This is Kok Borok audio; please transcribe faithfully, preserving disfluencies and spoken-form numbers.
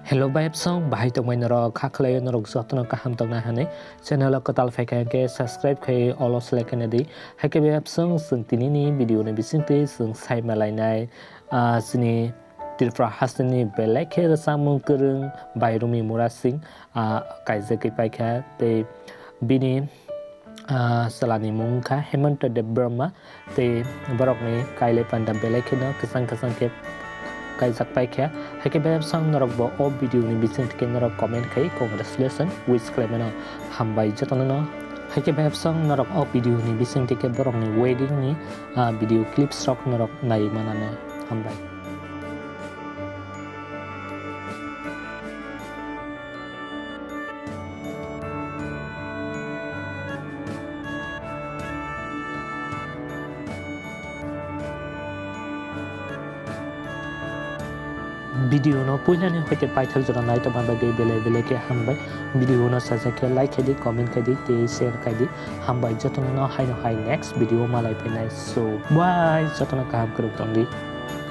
Hello bai bwsong, bahai tongmai norok, kha khlaio norok jotono kaham tongna hinwi channel o kwtal phaikha hinkhe subscribe khai all o select khaina di. Haikhe bai bwsong chwng tinini video ni bisingtwi chwng sai malainai, ah, chini Tripura hasteni belai khe rwchapmung kwrwng Bairumi Murasing, ah, kaijagwi paikha tei bini ah, chwlani mung wngkha Hemanta Debbarma tei borokni kailai panda belai kheno kwchang kwchang khe kaijak paikha. Haikhe bai bwsong norok bo o video ni bisingtwi khe norok comment khai congratulation wish khlaimano hambai jotono no. Haikhe bai bwsong norok o video ni bisingtwi khe borokni wedding ni, ah, video clips rok norok naiwi manano hambai. Video no puilani hoite paithak jora naitokma bagwi belai belai khe hambai. Video no sajak khe like khai di, comment khai di tei share khai di. Hambai jotono no haino hai next video malai phainai. So bye, jotono kaham kwrwng tong di.